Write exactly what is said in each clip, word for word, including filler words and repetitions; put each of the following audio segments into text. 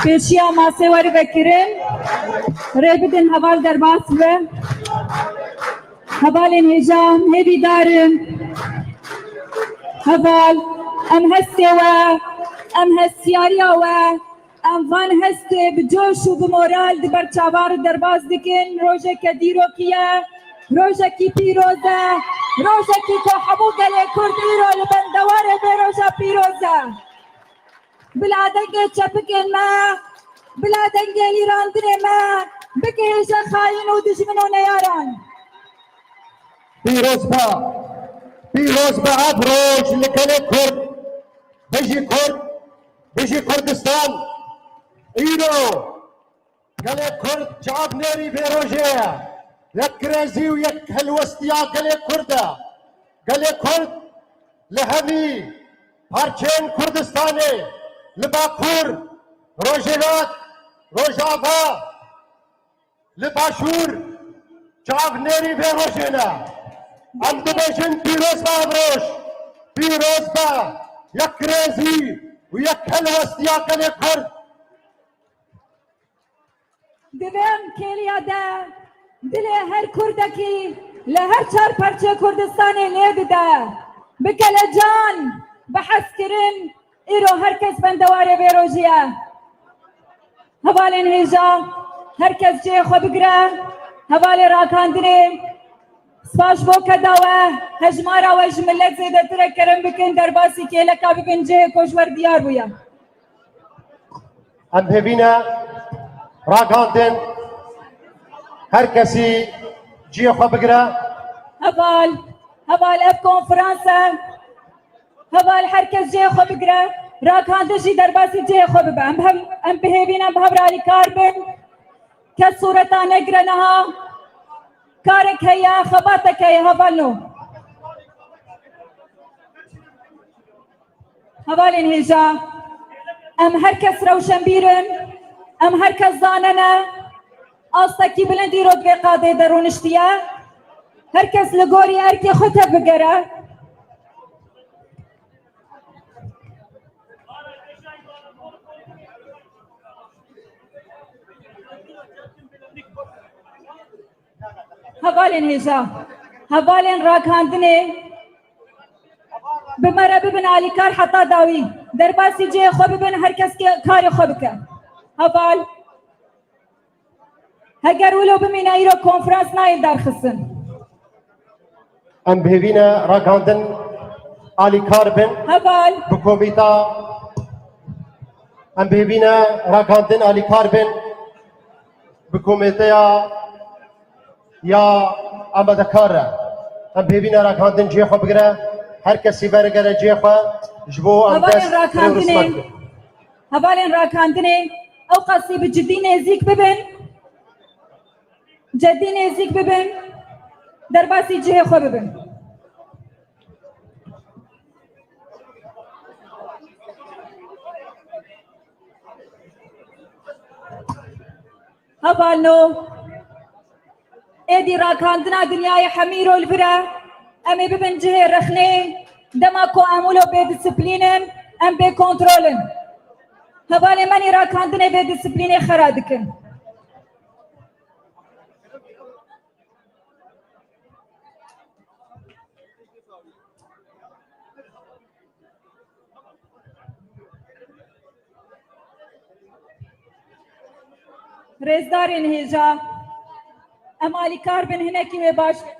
Pêşiya masê were vekirin. Rê bidin heval derbas be. Hevalên hêja, hêvîdar in. Heval, em hestê we, em hestiyariya we, em van hestê bi coş û bi moral di ber çavan re derbas dikin. Rojeke dîrokî ye, rojekî pîroz e, rojekî ku hemû gelê Kurd îro li bendewarê vê roja pîroz e. Bila dengê çepikên me, bila dengê lîrandinê me bigihêje xayîn û dijmin û neyaran. Pîroz be, pîroz be ev roj li gelê Kurd. Bijî Kurd, bijî Kurdistan. Îro gelê Kurd çav nêrî vê rojê ye. Yek kirêzî û yek helwestiya gelê Kurd e. Gelê Kurd li hemî parçeyên Kurdistanê, li Bakur, Rojhilat, Rojava, li Başûr çav nêrî vê rojê ne. Em dibêjin pîroz be ev roj, pîroz be yek kirêzî û yek helwestiya gelê Kurd. Di vê em kêliya de dilê her Kurdekî li her çar parçeyê Kurdistanê lê dide. Bi kelecan, bi hezkirin, îro her kes bendewarê vê rojî ye. Hevalên hêja, her kes cihê xwe bigire, hevalê rakandinê, spas bo keda we, hejmara we ji milet zêdetir e, kerem bikin, derbasî kêleka bibin cihê ku ji we re diyar bûye. Em hêvî ne ragandin, her kesî cihê xwe bigire. Heval, heval ev konferans e. Heval her kes cihê xwe bigire. Ragandin jî derbasî cihê xwe bibe. Em hem, em bi hêvî ne em bi hev re alîkar bin. Kes sûreta negire niha. Karek heye, xebatek heye, hevalno. Hevalên hêja, em her kes rewşenbîr in, em her kes zanene, astekî bilind îro di vê qadê de rûniştiye. Her kes li gorî erkê xwe tevbigere. Hevalên hêja, hevalên ragihandinê bi me re bibin alîkar heta dawî. Derbasî cihê xwe bibin, her kes ke-, karê xwe bike. Heval, heger wilo bimîne, îro konferans nayên derxistin. Em bi hêvî ne ragihandin alîkar bin. Heval. Bi komîta, em bi hêvî ne ragihandin alîkar bin. Bi komîteya ya amadekar e. Em bi hêvî ne ragihandin cihê xwe bigire. Her kesî veregere cihê xwe ji bo em Hevalên dest rê ragihandinê, rismet bin. Hevalên ragihandinê ew qasî bi cidî nêzîk bibin. Cidî nêzîk bibin, derbasî cihê xwe bibin. Hevalno, êdî ragihandina dinyayê hemî îro li vir e, em ê bibin cihê rexnê, dema ku em wilo bêdisiplîn in, em bêkontrol in. Hevalên me nî ragihandinê bêdisiplînê xera dikin. Rêzdarên hêja, em alîkar bin hinekî wê baş bin.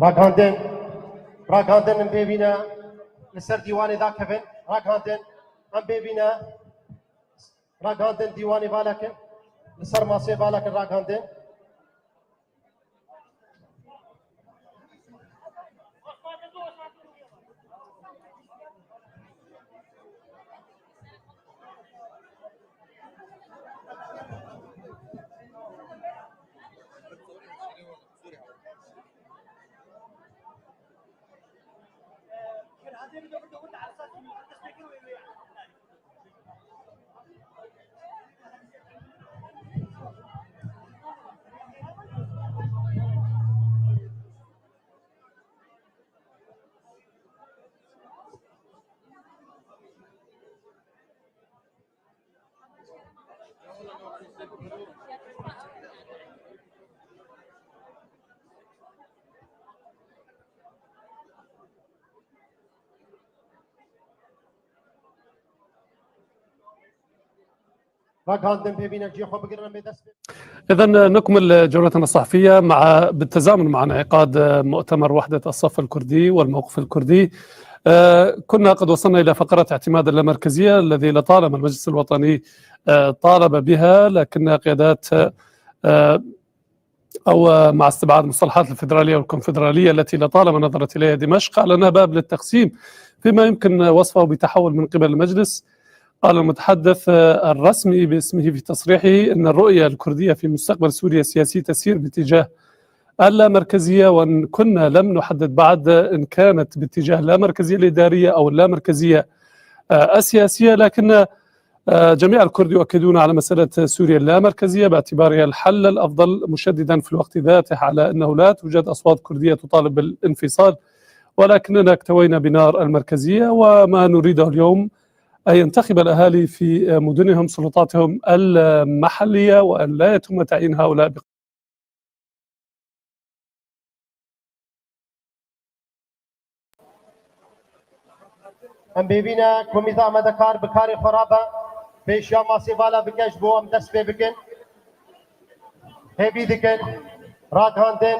Ragihandin, ragihandin em bêvîne li ser dîwanê dakevin. Ragihandin, em bêvîne. Ragihandin dîwanê balekin. Li ser masê balekin ragihandin. Ragihandin pêvînek cihê xwe bigirin, em ê dest pê. إذن نكمل جولتنا الصحفية مع، بالتزامن مع انعقاد مؤتمر وحدة الصف الكردي والموقف الكردي. آه، كنا قد وصلنا إلى فقرة اعتماد اللامركزية الذي لطالما المجلس الوطني، آه، طالب بها، لكن قيادات، آه، أو مع استبعاد مصطلحات الفيدرالية والكونفدرالية التي لطالما نظرت إليها دمشق، أعلنها باب للتقسيم، فيما يمكن وصفه بتحول من قبل المجلس. قال المتحدث الرسمي باسمه في تصريحه إن الرؤية الكردية في مستقبل سوريا السياسي تسير باتجاه اللامركزية، وإن كنا لم نحدد بعد إن كانت باتجاه اللامركزية الإدارية أو اللامركزية، آه، السياسية، لكن آه، جميع الكرد يؤكدون على مسألة سوريا اللامركزية باعتبارها الحل الأفضل، مشددا في الوقت ذاته على أنه لا توجد أصوات كردية تطالب بالانفصال، ولكننا اكتوينا بنار المركزية، وما نريده اليوم أن ينتخب الأهالي في مدنهم سلطاتهم المحلية، وأن لا يتم تعيين هؤلاء Em bêvî ne komîta amadekar bi karê xwe rabe, pêşiya masê vala bike ji bo em dest pê bikin. Hêvî dikin, ragihandin.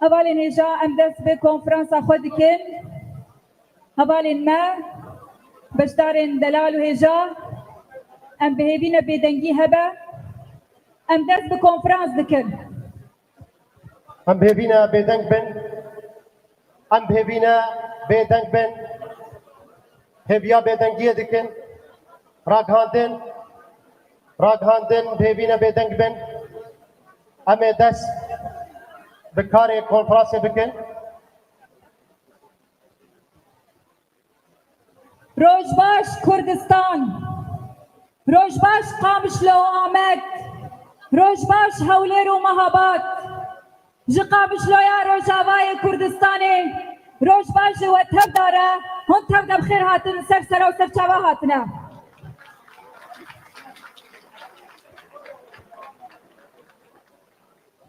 Hevalên hêja, em dest bi konferansa xwe dikin. Hevalên me, beşdarên delal û hêja, em bi hêvî ne bêdengî hebe. Em dest bi konferans dikin. Em bi hêvî ne bêdeng bin. Em bi hêvî ne bêdeng bin. Hêviya bêdengiyê dikin. Ragihandin, ragihandin, bi hêvî ne bêdeng bin. Em ê dest bi karê konferansê bikin. Roj baş Kurdistan. Roj baş Qamişlo û Amed. Roj baş Hewlêr û Mehabad. Ji Qamişloya Rojavayê Kurdistanê roj baş ji we tev de re, hûn tev de bi xêr hatin, ser sera û ser çava hatine.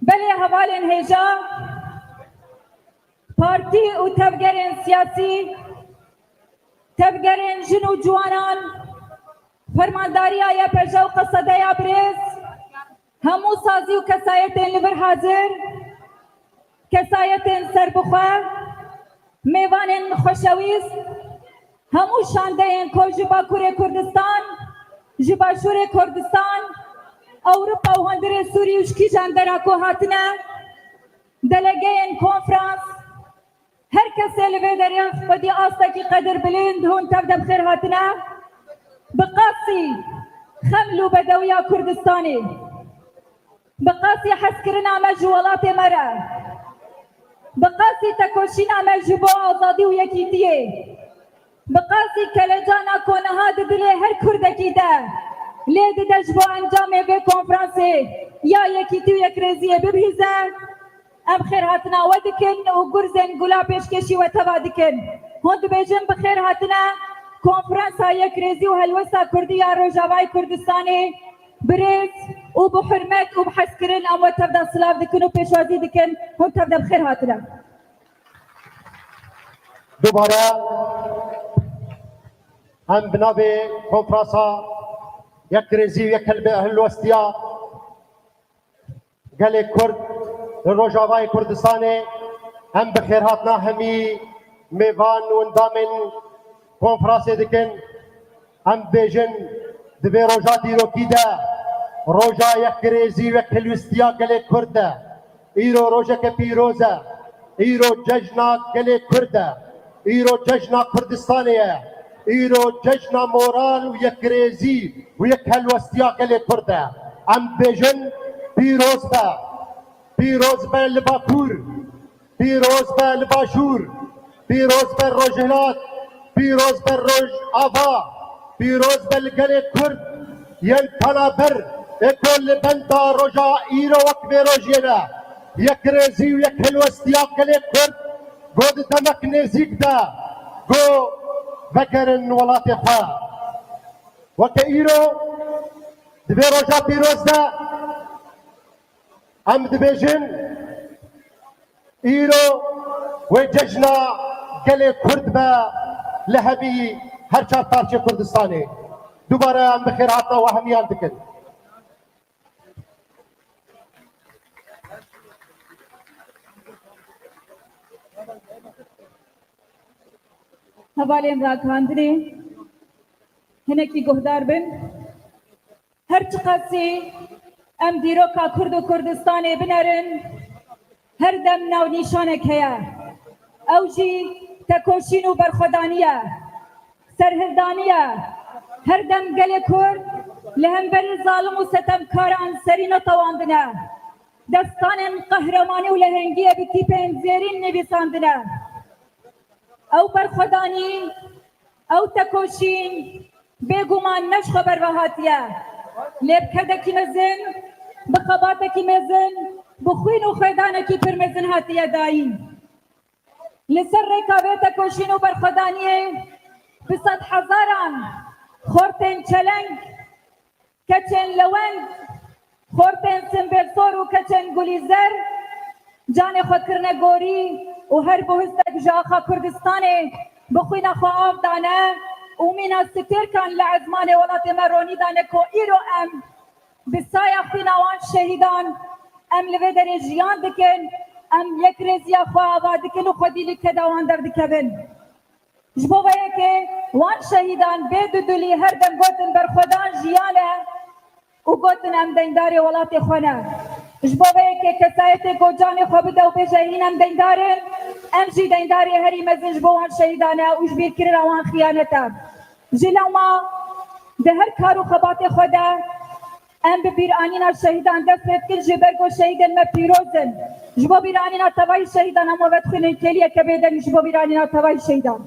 Belê hevalên hêja, partî û tevgerên siyasî, tevgerên jin û ciwanan, fermandariya Y P J û qesedeya birêz, hemû sazî û kesayetên li vir hazir, kesayetên serbixwe, mêvanên xweşewîst, hemû şandeyên ku ji Bakurê Kurdistan, ji Başûrê Kurdistan, Ewropa û hundirê Sûrî û ji kîjan dera ku hatine, delegeyên konferans, her kesê li vê derê xwedî astekî qedirbilind hûn tev de bi xêr hatine. Bi qasî xeml û bedewiya Kurdistanê, bi qasî hezkirina me ji welatê me re, bi qasî tekoşîna me ji bo azadî û yekîtiyê, bi qasî kelecana ku niha di dilê her Kurdekî de lê dide ji bo encamê vê konferansê ya yekîtî û yekrêziyê bibihîze, em xêrhatina we dikin û gurzên gula pêşkêşî we teva dikin. Hûn dibêjin bi xêr hatine konferansa yekrêzî û helwesta kurdî ya Rojavayê Kurdistanê. Birêz û bi hurmet û bi hezkirin em we tev de silav dikin û pêşwazî dikin. Hûn tev de bi xêr hatine. Dubare em bi navê konferansa yekrêzî û yek helbe-, helwestiya gelê Kurd li Rojavayê Kurdistanê em bi xêrhatina hemî mêvan û endamên konferansê dikin. Em dibêjin, di vê roja dîrokî de roja yekrêzî û yekhelwîstiya gelê Kurd e. Îro rojeke pîroz e. Îro cejna gelê Kurd e. Îro cejna Kurdistanê ye. Îro cejna moral û yekrêzî û yekhelwestiya gelê Kurd e. Em dibêjin, pîroz be. Pîroz be li Bakur. Pîroz be li Başûr, pîroz be Rojhilat, pîroz be Rojava, pîroz be li gelê Kurd yên penaber ê ku li benda roja îro wek vê rojê ne. Yekrêzî û yekhelwestiya gelê Kurd got di demek nêzîk de got vegerin welatê xwe. Weke îro di vê roja pîroz de Em dibêjin, îro wê cejna gelê Kurd be li hemî her çar parçê Kurdistanê. Dubare em bi xêrhatina we hemiyan dikin. Hevalên ragihandinê, hinekî guhdar bin. Her çiqasî em dîroka Kurd û Kurdistanê binerin, her dem navnîşanek heye. Ew jî tekoşîn û berxwedanî ye, serhildanî ye. Her dem gelê Kurd li hemberî zalim û setemkaran serî netewandine. Destanên qehremanî û lehengiyê bi tîpên zêrîn nivîsandine. Ew berxwedanî, ew tekoşîn bêguman ne ji xwe ber ve hatiye, lê bi kedekî mezin, bi xebatekî mezin, bi xwîn û xwêdanekî pir mezin hatiye dayîn. Li ser rêka vê tekoşîn û berxwedaniyê bi sedhezaran xortên çeleng, keçên lewend, xortên simbêlsor û keçên gulîzer canê xwe kirine gorî û her buhistek ji axa Kurdistanê bi xwîna xwe av dane û mîna stêrkan li ezmanê welatê me ronî dane ku îro em bi saya xwîna wan şehîdan em li vê derê jiyan dikin Em yekrêziya xwe ava dikin û xwedî li keda wan derdikevin. Ji bo vê yekê wan şehîdan bê dudilî her dem gotin berxwedan jiyan e û gotin em deyndarê welatê xwe ne. Ji bo vê yekê kesayetê ku canê xwe bide û bêje hîn em deyndar in, em jî deyndarê herî mezin ji bo wan şehîdan e û ji bîrkirina wan xiyanet e. Ji lewma di her kar û xebatê xwe de em bi bîranîna şehîdan dest pê dikin, ji ber ku şehîdên me pîroz in. Ji bo bîranîna tevayî şehîdan em we vedixwînin kêliyeke bêdeng ji bo bîranîna tevayî şehîdan.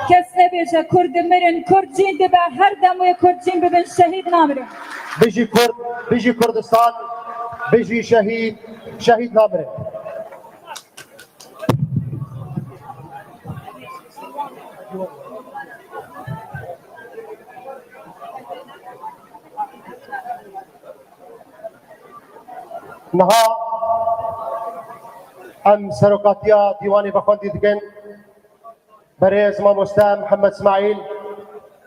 Kes nebêje Kurd dimirin, Kurd cîn dibe, her dem wê Kurd cîn bibin, şehîd namirin. Bijî Kurd, bijî Kurdistan, bijî şehîd, şehîd namirin. Niha em serokatiya dîwanê vexwendî dikin. Berêz mamoste Mihemed Smaîl,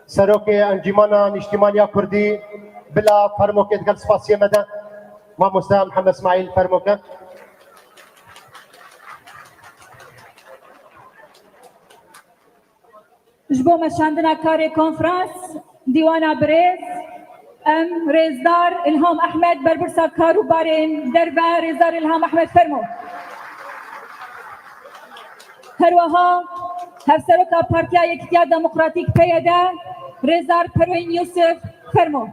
serokê Encûmena Nîştîmaniya Kurdî, bila fermokê digel spasiyê me de. Mamoste Mihemed Smaîl, fermoke. Ji bo meşandina karê konferans, dîwana birêz, em rêzdar Îlham Ehmed, berpirsa kar û barên derve, rêzdar Îlham Ehmed, fermo. Her wiha Hevseroka Partiya Yekîtiya Demokratîk, P Y D, rêzdar Perwîn Yûsif, fermo.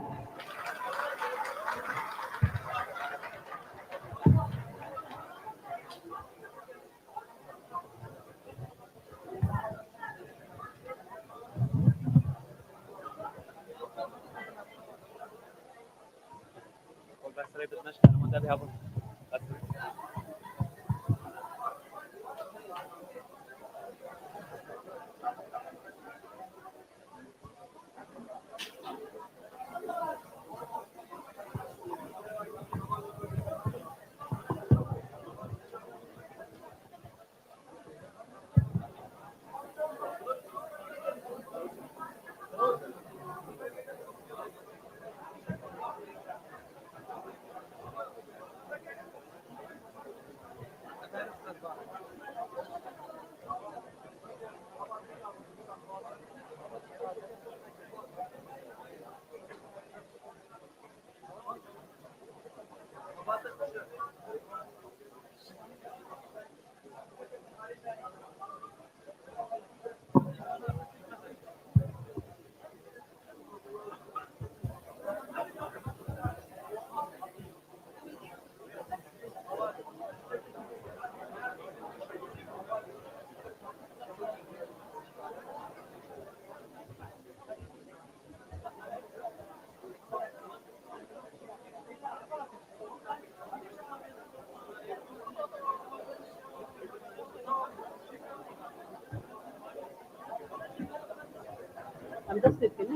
Dest pê bike.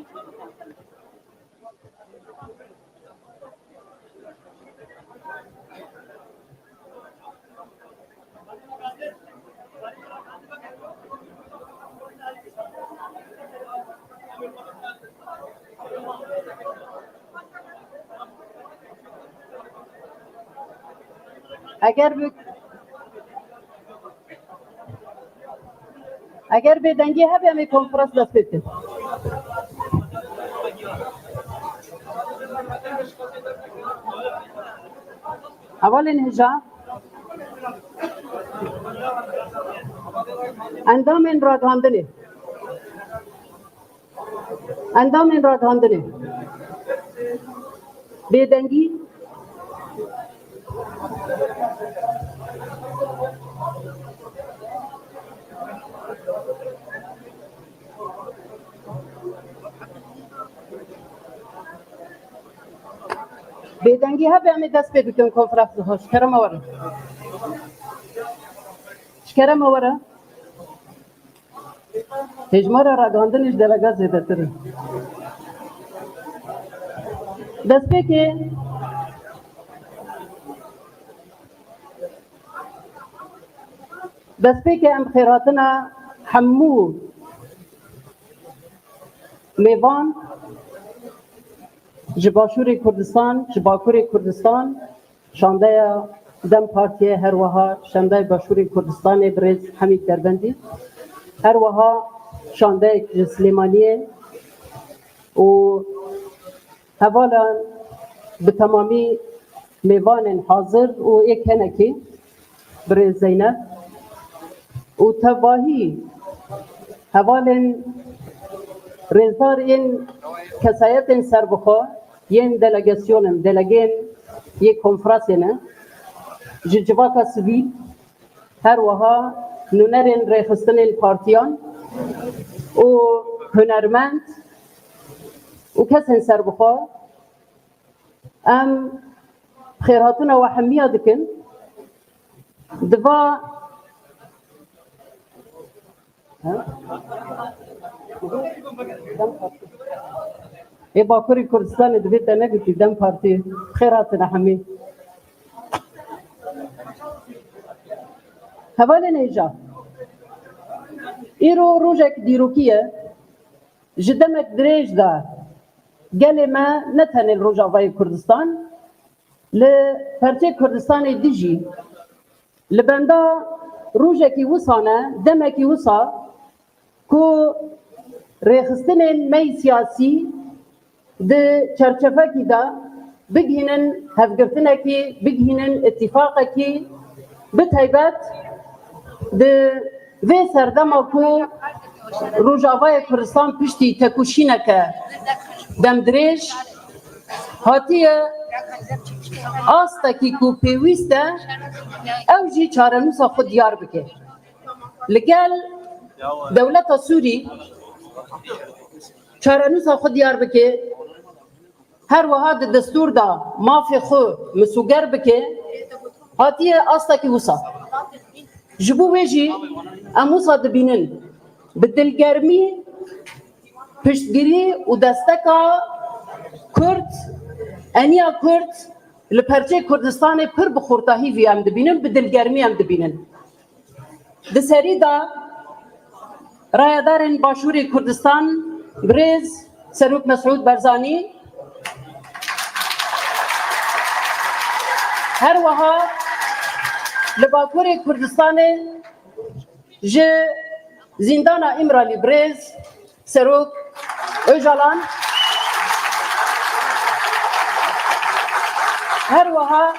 Eger bi-, eger bêdengî hebe, em ê konferans dest pê bikin. Hevalên hêja, endamên ragihandinê. Endamên ragihandinê. Bêdengî. Bêdengî hebe, em ê dest pê bikin konferansê xwe. Ji kerema we re. Ji kerema we re. Hejmara ragihandinê ji delegan zêdetir e. Destpêkê, destpêkê em xêrhatina hemû mêvan ji Başûrê Kurdistan, ji Bakurê Kurdistan, şandeya DEM Partiyê, her wiha şandeya Başûrê Kurdistanê birêz Hemîd Derbendî, her wiha şandeyek ji Silêmaniyê û hevalan bi temamî mêvanên hazir û ê kenekî birêz Zeynep û tevahî hevalên rêzdar yên kesayetên serbixwe yên delegasyonên, delegên yê konferansê ne, ji civaka sivîl, her wiha nûnerên rêxistinên partiyan û hunermend û kesên serbixwe, em xêrhatina we hemiya dikin. Diva Ê Bakurê Kurdistanê divê te negotî DEM Partî. Xêr hatine hemî. Hevalên hêja. Îro rojek dîrokî ye. Ji demek dirêj de gelê me ne tenê li Rojavayê Kurdistan, li perçê Kurdistanê dijî. Li benda rojekî wisa ne, demekî wisa ku rêxistinên me yî siyasî di çerçevekî de bigihînin hevgirtinekî, bigihînin îtîfaqekî, bi taybet di vê serdema ku Rojavayê Kurdistan piştî tekoşîneke demdirêj hatiye astekî ku pêwîst e, ew jî çarenûsa xwe diyar bike. Li gel dewleta Sûrî çarenûsa xwe diyar bike, her wiha di destûr de mafê xwe misûger bike, hatiye astekî wisa. Ji bo wê jî em wisa dibînin bi dilgermî piştgirî û desteka Kurd, eniya Kurd li perçê Kurdistanê pir bi xurtahî vî em dibînin, bi dilgermî em dibînin. Di serî de rayedarên Başûrê Kurdistan, birêz Serok Mesûd Barzanî, her wiha li Bakurê Kurdistanê ji zîndana Îmralî birêz Serok Ocalan, her wiha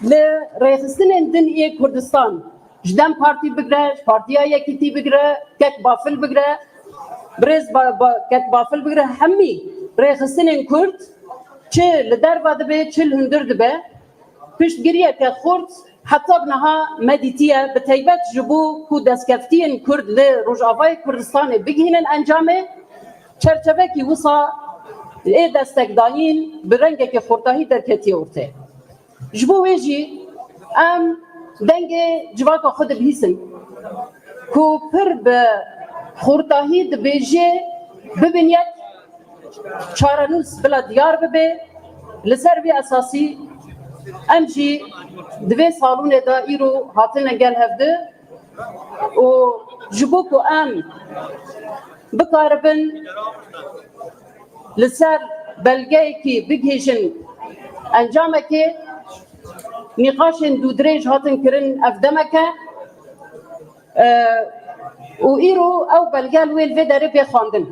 li rêxistinên din yê Kurdistan, ji DEM Partî bigre, ji Partiya Yekîtî bigre, kek Bafil bigre, birêz ba, ba, kek Bafil bigre, hemî rêxistinên Kurd, çi li derve dibe, çi li hundir dibe, piştgiriyeke xurt heta bi niha me dîtiye, bi taybet ji bo ku destkeftiyên Kurd li Rojavayê Kurdistanê bigihînin encamê, çerçevekî wisa ê destekdayîn bi rengekî xurtahî derketiye ortê. Ji bo wê jî em dengê civaka xwe dibihîsin ku pir bi xurtahî dibêje, Bibin yek, çarenûs bila diyar bibe. Li ser vê esasî em jî di vê salonê de îro hatine gel hevdi û ji bo ku em bikaribin li ser belgeyekî bigihîjin encamekê, nîqaşên dûdirêj hatin kirin ev demeke. Û îro ew belge li wê li vê derê bê xwendin.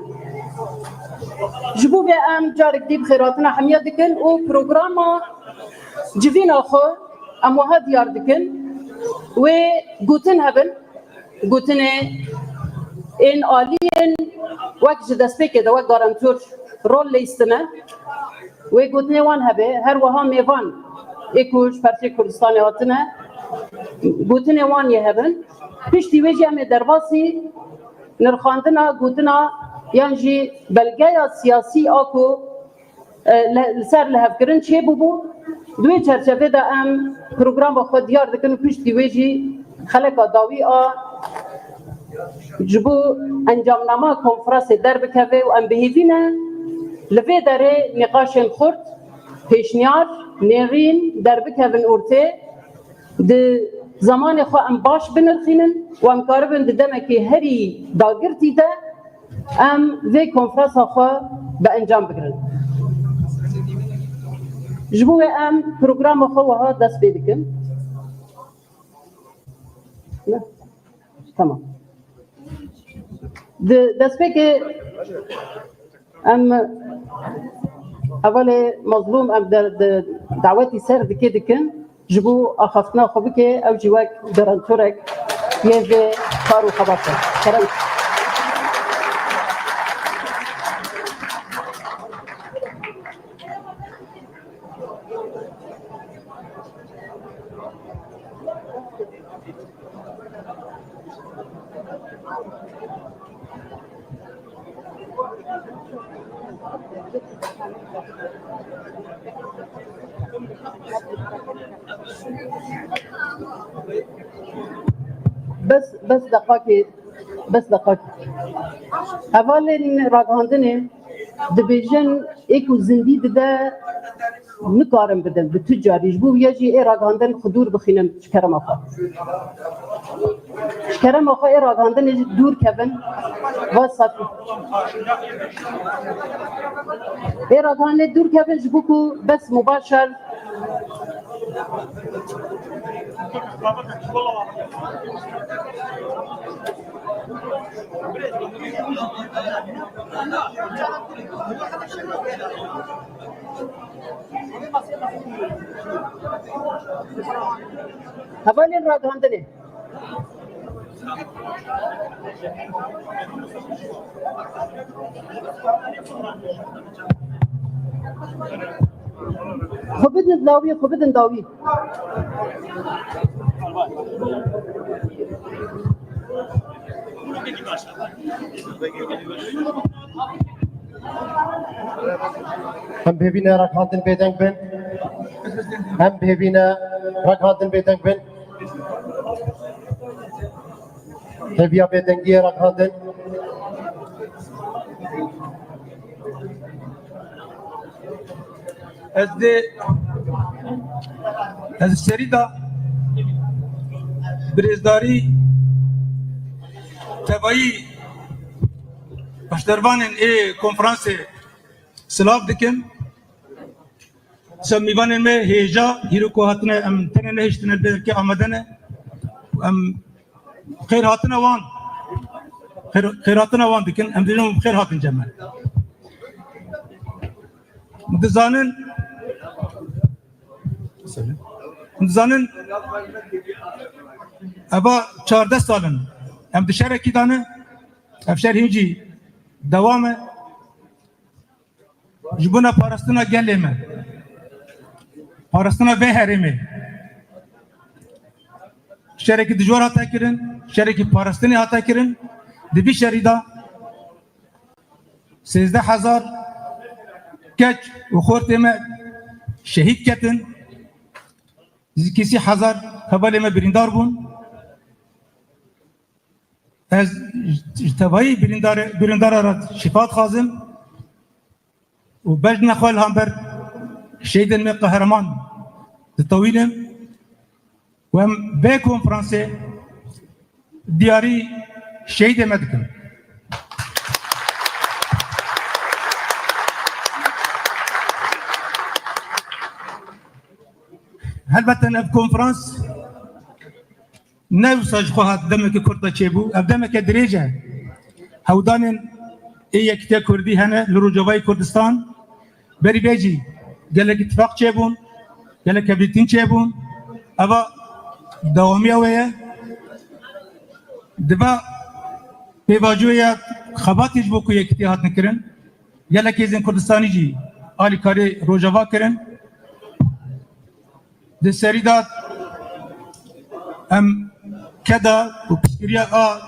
Ji bo vê em carek dî bi xêrhatina hemiya dikin û programa civîna xwe em wiha diyar dikin. Wê gotin hebin, gotinê ên aliyên wek ji destpêkê de wek garantor rol leyîstine. Wê gotinê wan hebe, her wiha mêvan ê ku ji Partiyê Kurdistanê hatine, gotinê wan yê hebin. Piştî wê jî em ê derbasî nirxandina, gotina yan jî belgeya siyasî a ku, e, li, li ser lihevkirin çêbûbû. Di wê çerçevê de em programa xwe diyar dikin û piştî wê jî xeleka dawî a ji bo encamnama konferansê derbikeve û em bi hêvî ne li vê derê nîqaşên xurt, pêşniyar, nêrîn derbikevin ortê. Di zemanê xwe em baş binirxînin û em karibin di demekê herî dagirtî de em vê konferansa xwe bi encam bigirin. Ji bo wê em programa xwe wiha dest pê dikin. Ne? Tamam. Di destpêkê em hevalê Mazlûm em de, de dawetî ser dikê dikin, ji bo axaftina xwe bike, ew jî wek garantorek yê vê kar û xebatê. Kerem. Bes, bes deqakê, bes deqakê. Hevalên ragihandinê dibêjin, ê ku zindî dide, nikarin bidin, bi tu carî. Ji bo vîya jî ê ragihandin xwe dûr bixînin ji kerema xwe. Ji kerema xwe ê ragihandinê jî dûr kevin. Va safî. Ê ragihandinê dûr kevin ji bo ku bes mubaşer. Hevalên ragihandinê. Xwe bidin dawî, xwe bidin dawî. Em bêvî ne ragihandin bêdeng bin. Em bêvî ne ragihandin bêdeng bin. Hêviya bêdengiyê ragihandin. Ez dê, ez serî de birêzdarî tevayî beşdarvanên ê konferansê silav dikim. Ser mîvanên me hêja, hîro ku hatine, em tenê nehiştine, belkî amade ne. Em xêr hatine wan. Xêr, xêr hatine wan dikin. Em dibêjin xêr hatin cem me. Dizanin, dizanin, eva çardeh sal in. Em di şerekî de ne. Ev şer hîn jî dewam e. Ji bona parastina gelê me, parastina vê herêmê, şerekî dijwar hate kirin, şerekî parastinê hate kirin. Di vî şerî de sêzdeh hezar keç û xortê me şehîd ketin, nêzîkî sî hezar hevalê me birîndar bûn. Ez ji tevayî birîndar-, birîndara re şifa dixwazim û bejna xwe li hember şehîdên me qehreman ditewînim û em vê konferansê diyarî şehîdê me dikin. Helbete ev konferans ne wisa ji xwe hat, demeke kurt de çêbû. Ev demeke dirêj e. Hewdanên ê Yekîtiya Kurdî hene li Rojavayê Kurdistan. Berî vê jî gelek îtifaq çêbûn, gelek hevdîtin çêbûn. Eva dewamiya wê ye. Diva pêvajoya xebatê ji bo ku yekîtî hatin kirin. Gelek hêzên Kurdistanî jî alîkarî Rojava kirin. Di serî de em keda û piştgiriya a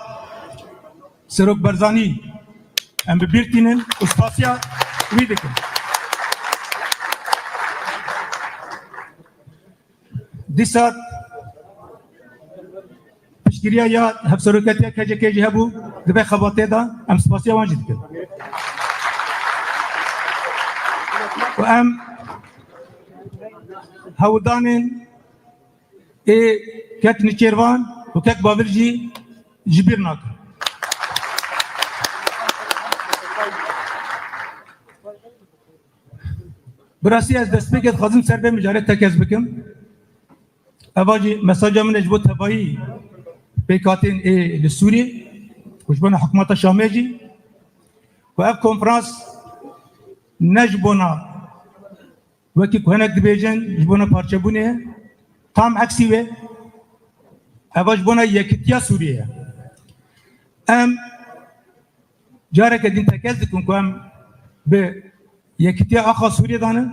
Serok Barzanî em bi bîr tînin û spasiya wî dikin. Dîsa piştgiriya ya hevseroketiya K C K jî hebû, di vê xebatê de em spasiya wan jî dikin. Û em hewldanên ê kek Nêçîrvan û kek Bavil jî ji bîr nakin. Bi rastî ez destpêkê dixwazim ser vê mijarê tekez bikim. Eva jî mesaja min e ji bo tevayî pêkhatên ê li Sûriyê û ji bona hikûmeta Şamê jî. Ku ev konferans ne ji bona, wekî ku hinek dibêjin, ji bona parçebûnê ye, tam eksî wê. Eva ji bona yekîtiya Sûriyê ye. Em careke din tekez dikin ku em bi yekîtiya axa Sûriyê de ne.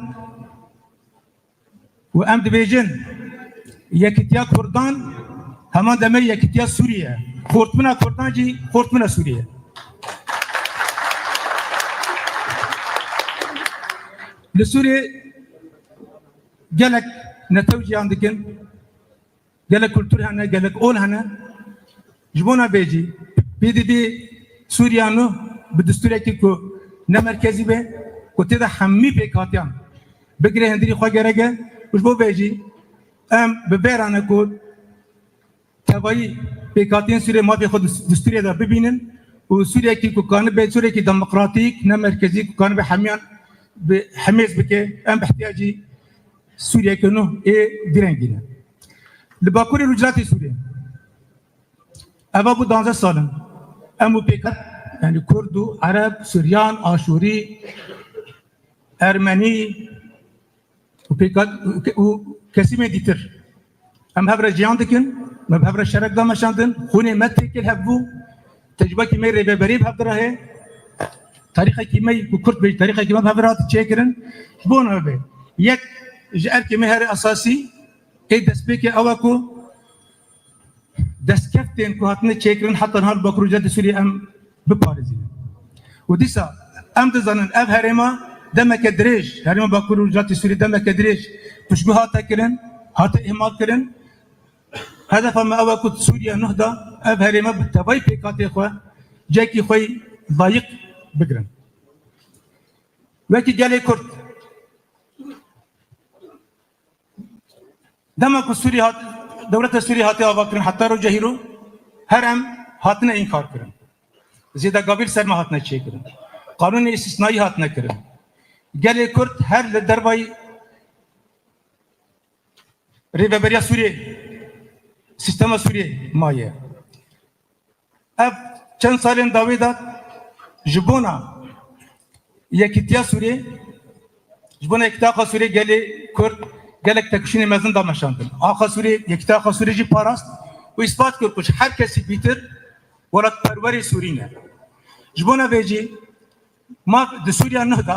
Û em dibêjin, yekîtiya Kurdan heman demê yekîtiya Sûriyê ye. Xortbûna Kurdan jî xortbûna Sûriyê ye. Li Sûriyê gelek netew jiyan dikin. Gelek kultur hene, gelek ol hene. Ji bona vê jî pêdivî Sûriya nû bi destûrekî ku ne merkezî be, ku tê de hemî pêkhatiyan bigire hundirî xwe gerek e. Û ji bo vê jî em bi vê re ne ku tevayî pêkhatiyên Sûriyê mafê xwe dest-, destûrê de bibînin û Sûriyekî ku kanibe, Sûriyekî demokratîk, ne merkezî ku kanibe hemiyan bi hemêz bike, em bi ihtiyacî Sûriyeke nû ê vî rengî ne. Li Bakurê Rojhilatê Sûriyê. Eva bû danzdeh sal in. Em û pêkat, yanî Kurd û Ereb, Suryan, Aşûrî, Ermenî û pêkat û kesîmên dîtir. Em hev re jiyan dikin, me bi hev re şerek dameşandin, xûnê me têkil hev bû, tecrubekî me rêveberî bi hev de re heye. Tarîxekî me ku kurt bê, tarîxekî me bi hev re hat çêkirin. Ji bo navê yek ji erkê me herê esasî, ê destpêkê ew e ku destkeftên ku hatine çêkirin heta niha li Bakur û Rojhilatê Sûriyê em biparêzînin. Û dîsa em dizanin ev herêma demeke dirêj, herêma Bakur û Rojhilatê Sûriyê demeke dirêj piştgû hate kirin, hate îhmal kirin. Hedefa me ew e ku Sûriya nuh de ev herêma bi tevayî pêkhatê xwe cekî xwe yî layîq bigirin. Wekî gelê Kurd, dema ku Sûrî hat, dewleta Sûrî hatiye avakirin heta roja hîro, her em hatine înkar kirin. Zêdegavî li ser me hatine çêkirin. Qanûnê îstisnayî hatine kirin. Gelê Kurd her li dervayî rêveberiya Sûriyê, sîstema Sûriyê maye. Ev çend salên dawî de ji bona yekîtiya Sûriyê, ji bona yekîtiya axa Sûriyê gelê Kurd gelek têkoşînê mezin dameşandin. Axa Sûriyê, yekîtiya axa Sûriyê jî parast û îspat kir ku ji her kesî bîtir welatperwerê Sûrî ne. Ji bona vê jî maf di Sûriya nuh de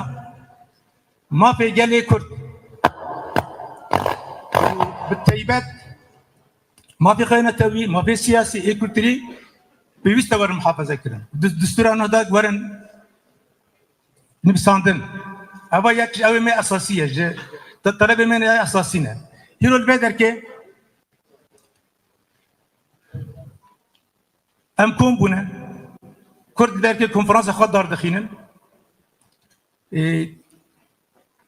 mafê gelê Kurd û bi teybet mafê xwe netewî, mafê siyasî, ê kulturî pêwîst e werin muhafaze kirin. Di-, destûra nuh de werin nivîsandin. Eva yek ji ew ê me esasî ye, ji te-, telebê me ya esasî ne. Hîro li vê derkê Em kom bûne. Kurd li derkê konferansa xwe dardixînin. Ê,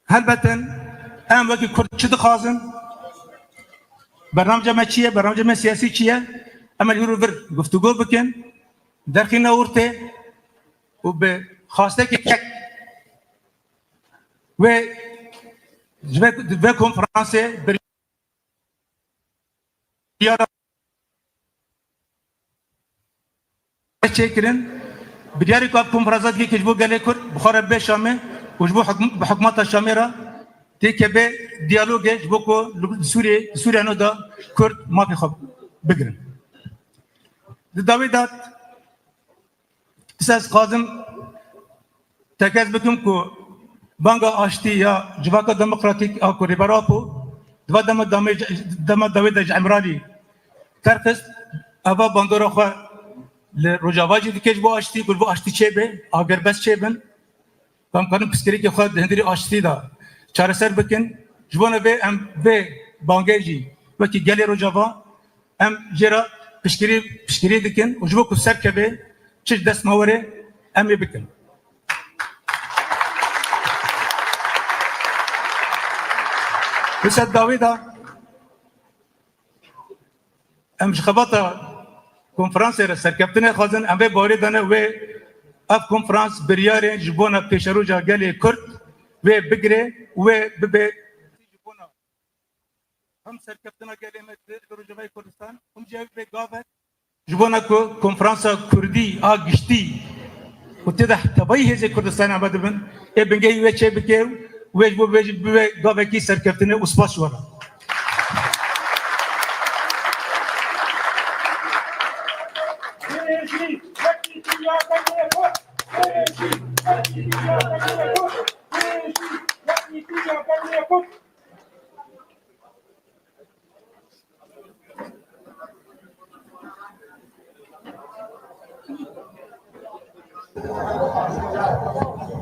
helbet em wekî Kurd çi dixwazin? Bernamca me çi ye? Bernamca me siyasî çi ye? Em ê li vir guftûgo bikin, derxîne ortê û bi xwastekê yek wê ji vê, vê konferansê biryara çêkirin. Biryarê ku ev konferansa dike ji bo gelê Kurd bi xwe re bê Şamê û ji bo hikm-, bi hikûmeta Şamê re têke bê diyalogê ji bo ku li Sûriyê, Sûriya nû de Kurd mafê xwe bigirin. Di dawî de Dîsa ez dixwazim tekez bikim ku banga aştî ya Civaka Demokratîk a ku Rêber Apo di va dema damê, dema dawê de ji Îmralî derxist, eva bandora xwe li Rojava jî dike ji bo aştî, ku ji bo aştî çêbe, agerbest çêbin. Em karin pirsgirêkê xwe di hundirê aştî de çareser bikin. Ji bona vê em vê bangê jî wekî gelê Rojava em jê re piştgirî, piştgirî dikin û ji bo ku serkeve çi ji dest me were em ê bikin. Wisa dawî de Em ji xebata konferansê re serkeftinê xwazin, em vê bawerê dane wê ev konferans biryarên ji bona pêşeroja gelê Kurd wê bigire, wê bibe ji bona hem serkeftina gelê me di Rojavayê Kurdistan, hem jî ev bibe gavek ji bona ku konferansa Kurdî a giştî û tê de tevayî hêzê Kurdistanê amade bin, ê bingehî wê çêbike û wê ji bo wê jî bibe gavekî serkeftinê û spas ji we re.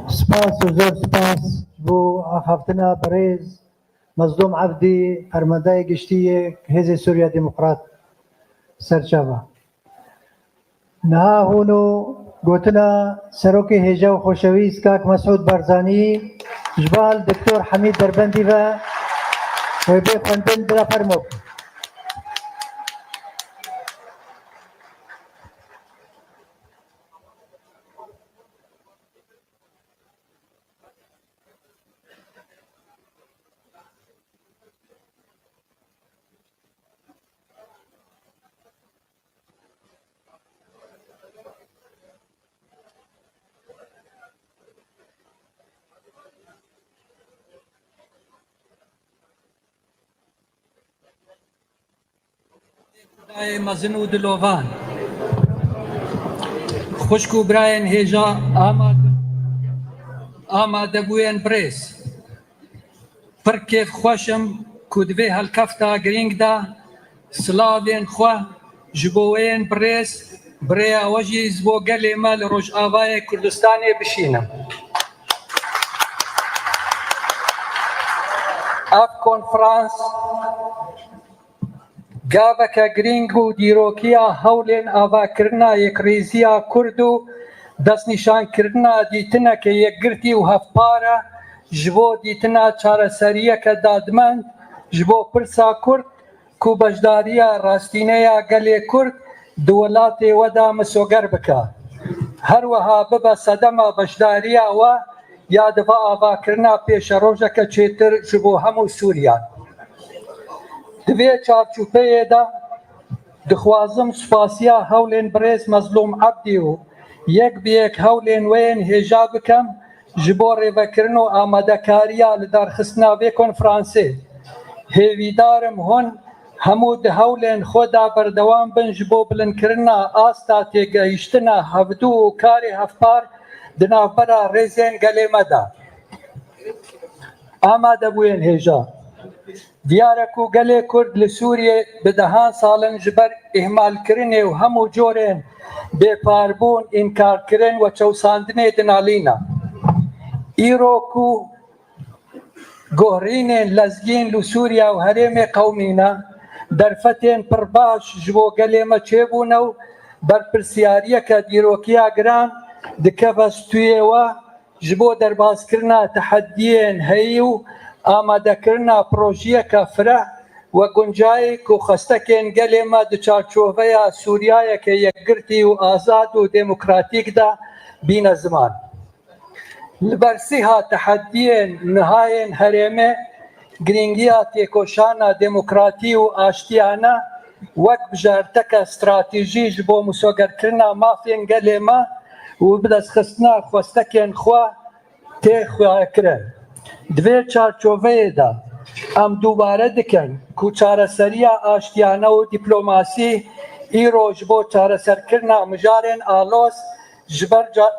Spas û zor spas ji bo axaftina birêz Mezlûm Ebdî, fermandeyê giştî yê Hêzê Sûriya Demokrat Serçava. Niha hûn û gotina Serokê Hêja û Xoşewîst kak Mesûd Barzanî ji bal Doktor Hemîd Derbendî ve wê bê xwendin, bila fermo. Xwedayê mezin û dilovan, xwişk û birayên hêja, amade, amadebûyên birêz. Pir kêfxweş im ku di vê helkefta girîng de silavên xwe ji bo wê yên birêz, bi rêya we jî ji bo gelê me li Rojavayê Kurdistanê bişînim. Ev konferans gaveke girîng û dîrokiya hewlên avakirina yekrêziya Kurd û destnîşankirina dîtineke yekgirtî û hevpar e ji bo dîtina çareseriyeke dadmend ji bo pirsa Kurd ku beşdariya rastîne ya gelê Kurd di welatê we de misoger bike. Her wiha bibe sedema beşdariya we ya di va avakirina pêşerojeke çêtir ji bo hemû Sûriyan. Di vê çarçopeyê de dixwazim spasiya hewlên birêz Mezlûm Ebdî û yek bi yek hewlên we yên hêja bikim ji bo rêvekirin û amadekariya lidarxistina vê konferansê. Hêvîdar im hûn hemû di hewlên xwe de berdewam bin ji bo bilindkirina asta têgehiştina hevdû û karê hevpar di navbera rêzên gelê me de. Amadebûyên hêja. Diyar e ku gelê Kurd li Sûriyê bi dehan sal in ji ber îhmalkirinê û hemû corên bêparbûn, înkarkirin we çewsandinê dinalîne. Îro ku guherînên lezgîn li Sûriya û herêmê qewimîne, derfetên pir baş ji bo gelê me çêbûne û Berpirsiyariyeke dîrokiya giran dikeve stûyê we ji bo derbazkirina tehediyên heyî û amadekirina projeyeke fireh we guncayî ku xwestekên gelê me di çarçoveya Sûriyayeke yekgirtî û azad û demokratîk de bîne ziman. Li ber sîha tehediyên niha yên herêmê, girîngiya têkoşana demokratî û aştiyane wek bijarteke stratejî ji bo misogerkirina mafên gelê me û bidestxistina xwestekên xwe tê xwekirin. Di vê çarçoveyê de em dubare dikin ku çareseriya aştiyane û dîplomasî îro ji bo çareserkirina mijarên aloz ji ber ca-,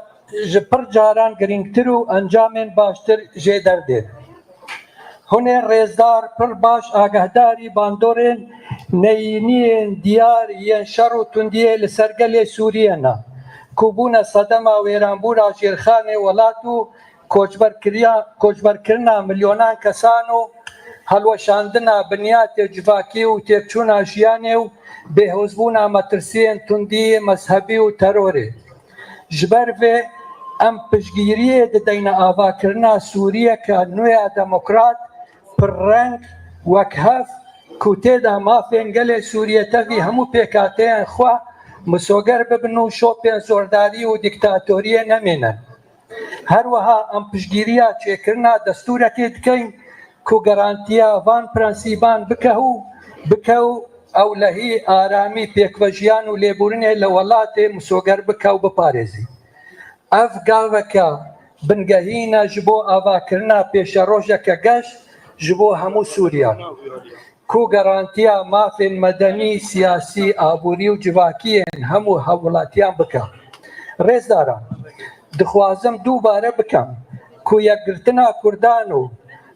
ji pir caran girîngtir û encamên baştir jê derdên. Hûn ê rêzdar pir baş agahdarî bandorên neyîniyên diyar yên şer û tundiyê li ser gelê Sûriyê ne, ku bûne sedema wêranbûra jêrxanê welat û koçberkiriya-, koçberkirina milyonan kesan û helweşandina binyatê civakî û têkçûna jiyanê û bêhozbûna metirsiyên tundî mezhebî û terorê. Ji ber vê em piştgiriyê dideyne avakirina Sûriyeke nû ya demokrat, pirreng, wekhev, ku tê de mafên gelê Sûriyê tevî hemû pêkhateyên xwe misoger bibin û şopên zordarî û dîktatoriyê nemînin. Her wiha em piştgiriya çêkirina destûrekê dikeyn ku garantiya van prensîban bike û bike û ewlehî, aramî, pêkvejiyan û lêbûrinê li welatê misoger bike û biparêzî. Ev gaveke bingehîn e ji bo avakirina pêşerojeke geş ji bo hemû Sûriyan, ku garantiya mafên medenî, siyasî, aborî û civakî yên hemû hevwelatiyan bike. Rêzdaran, dixwazim dubare bikim ku yekgirtina Kurdan û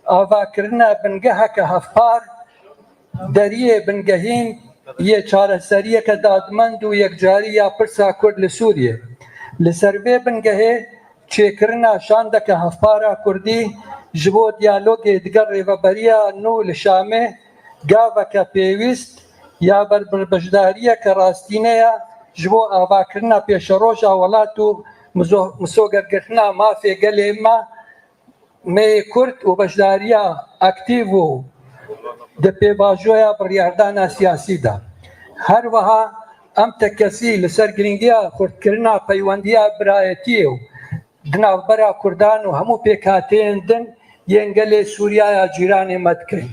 avakirina bingeheke hevpar deriyê bingehîn yê çareseriyeke dadmend û yekcarî ya pirsa Kurd li Sûriyê. Li ser vê bingehê çêkirina şandeke hevpar a Kurdî ji bo diyalogê digel rêveberiya nû li Şamê gaveke pêwîst ya ber-, ber-, beşdariyeke rastîne ye ji bo avakirina pêşeroja welat û mizo-, misogergirtina mafê gelê me, me yê Kurd û beşdariya aktîv û di pêvajoya biryardana siyasî de. Her wiha em tekesî li ser girîngiya xurtkirina peywendiya birayetiyê û di navbera Kurdan û hemû pêkhateyên din yên gelê Sûriyaya cîranê me dikin.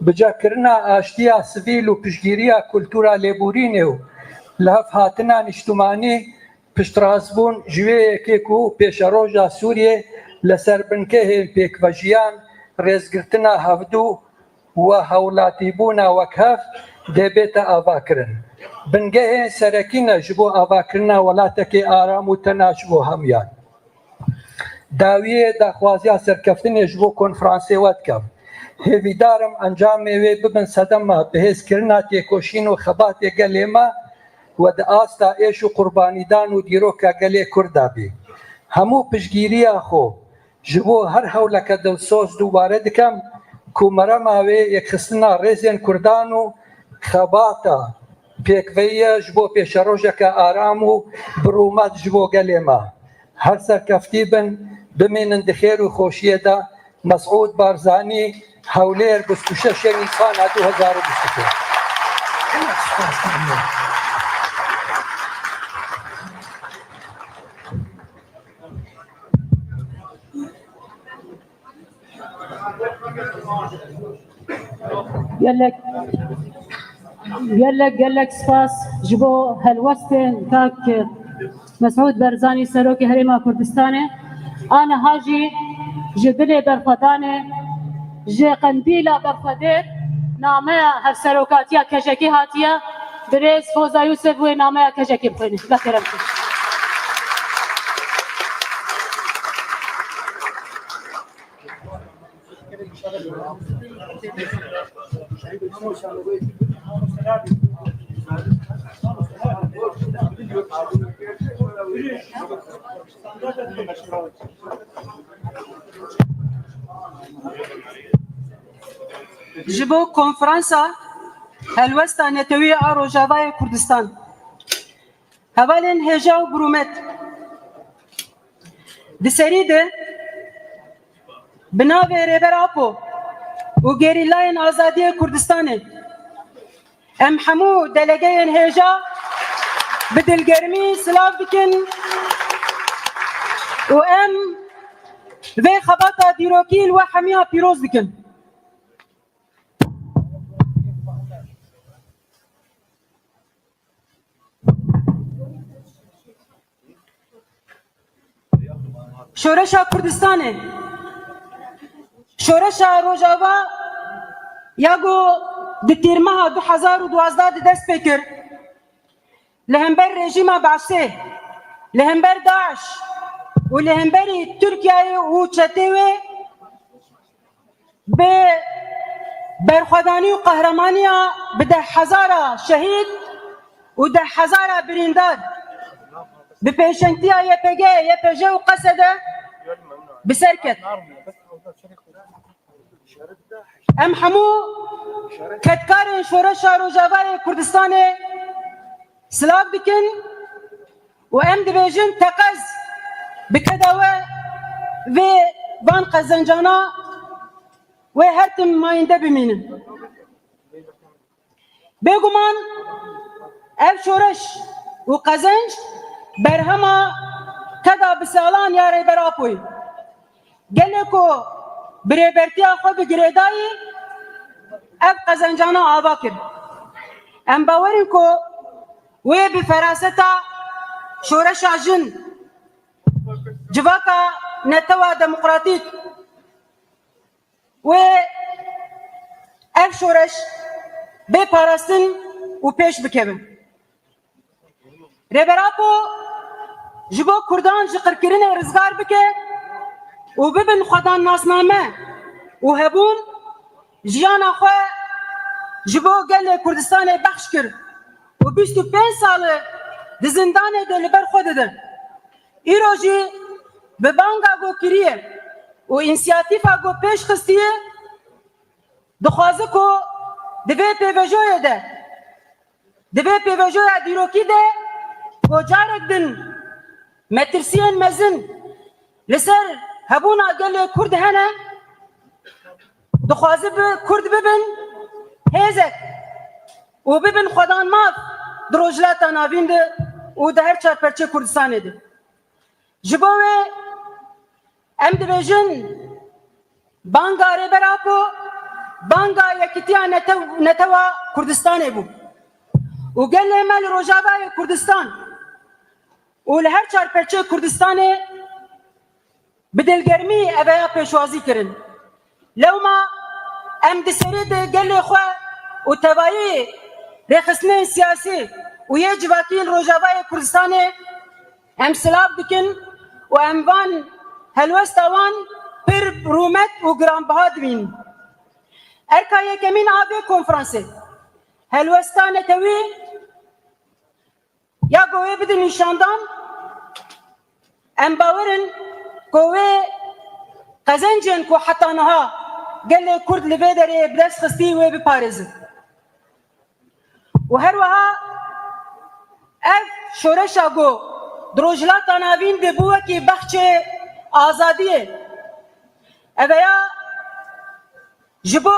Bicekirina aştiya sivîl û piştgiriya kultura lêborînê û lihevhatina niştimanî piştrastbûn ji wê yekê ku pêşeroja Sûriyê li ser bingehên pêkvejiyan, rêzgirtina hevdû û hawlatîbûna wekhev dê bête avakirin. Bingehên serekî ne ji bo avakirina welatekê aram û tena ji bo hemûyan. Dawiyê daxwaziya serkeftinê ji bo konferansê we dikim. Hêvîdar im encamê wê bibin sedema bihêzkirina têkoşîn û xebatê gelê me we di asta êş û qurbanîdan û dîroka gelê Kurd de bî. Hemû piştgiriya xwe ji bo her hewleke dilsoz dubare dikim ku merema wê yekxistina rêzên Kurdan û xebata pêkveyî ye ji bo pêşerojeke aram û bi rûmet ji bo gelê me. Her serkeftî bin, bimînin di xêr û xweşiyê de. Mesûd Barzanî, Hewlêr, bîst û şeş Nîsana du hezar û bîst û pênc. Gelek, gelek, gelek spas ji bo helwestên kak Mesûd Barzanî, Serokê Herêma Kurdistanê. Aniha jî ji dilê berxwedanê, ji qendîla berxwedêr nameya hevserokatiya K J K'ê hatiye. Birêz Foza Yûsif wê nameya K J K'ê bixwîne. Bi kerem. Ji bo konferansa helwesta netewî a Rojavayê Kurdistan. Hevalên hêja û birûmet, di serî de bi navê Rêber Apo û gerîlayên azadiyê Kurdistanê, em hemû delegeyên hêja bi dilgermî silav dikin û em vê xebata dîrokî li we hemiya pîroz dikin. Şoreşa Kurdistanê, Şoreşa Rojava ya ku di tîrmeha du hezar û duwazdeh de dest pê kir, li hember rejîma Be'sê, li hember DAIŞ û li hemberî Tirkiyeyê û çetê wê bi berxwedanî û qehremanîya bi deh hezara şehîd û deh hezara birîndar bi pêşengtiya Y P G, Y P J û Qesede bi ser ket. Em hemû kedkarên Şoreşa Rojavayê Kurdistanê silav dikin û em dibêjin teqez bi keda we vê van qezencana wê her tim mayînde bimînin. Bêguman ev şoreş û qezenc berhema keda bi salan ya Rêber Apoyî. Gelê ku bi rêbertiya xwe bi girêdayî ev qezencana ava kir. Em bawer in ku wê bi feraseta şoreşa jin, civaka netewa demokratîk wê ev şoreş bê parastin û pêş bikeve. Rêber Apo ji bo Kurdan ji qirkirinê rizgar bike û bibin xwedannasname û hebûn, jiyana xwe ji bo gelê Kurdistanê bexş kir û bîst û pênc sal e di zindanê de li ber xwe dide. Îro jî bi banga ku kiriye û însiyatîfa ku pêş xistiye, dixwaze ku di vê pêvajoyê de, di vê pêvajoya dîrokî de ku carek din metirsiyên mezin li ser hebûna gelê Kurd hene, dixwaze bi Kurd bibin hêzek û bibin xwedanmaf di Rojhilata Navîn de û di her çar perçê Kurdistanê de. Ji bo wê em dibêjin, banga Rêber Apo, banga yekîtiya netew-, netewa Kurdistanê bû. Û gelê me li Rojavayê Kurdistan û li her çar perçê Kurdistanê bi dilgermî eveya pêşwazî kirin. Lewma em di serê de gelê xwe û tevayî rêxistinên siyasî û yê civakî li Rojavayê Kurdistanê em silav dikin û em van helwesta wan pir rûmet û giranbiha dibînin. Erka yekemîn a vê konferansê, helwesta netewî ya ku wê bidin nîşandan, em bawer in ku wê qezencên ku heta niha gelê Kurd li vê derê bi dest xistî wê biparêzin. Û her wiha ev şoreşa ku di Rojhilata Navîn de bû wekî bexçê azadiyê, eveya ji bo